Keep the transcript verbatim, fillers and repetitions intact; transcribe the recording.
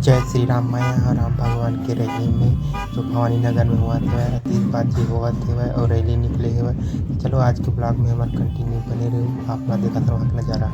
जय श्री राम। मैं ह राम भगवान के रैली में जो भवानी नगर में होवत हवय, आतिशबाजी होवत हवय और रैली निकले हवय। तो चलो, आज के ब्लॉग में हमर कंटिन्यू बने रहू, आप ला देखत रहू नजारा।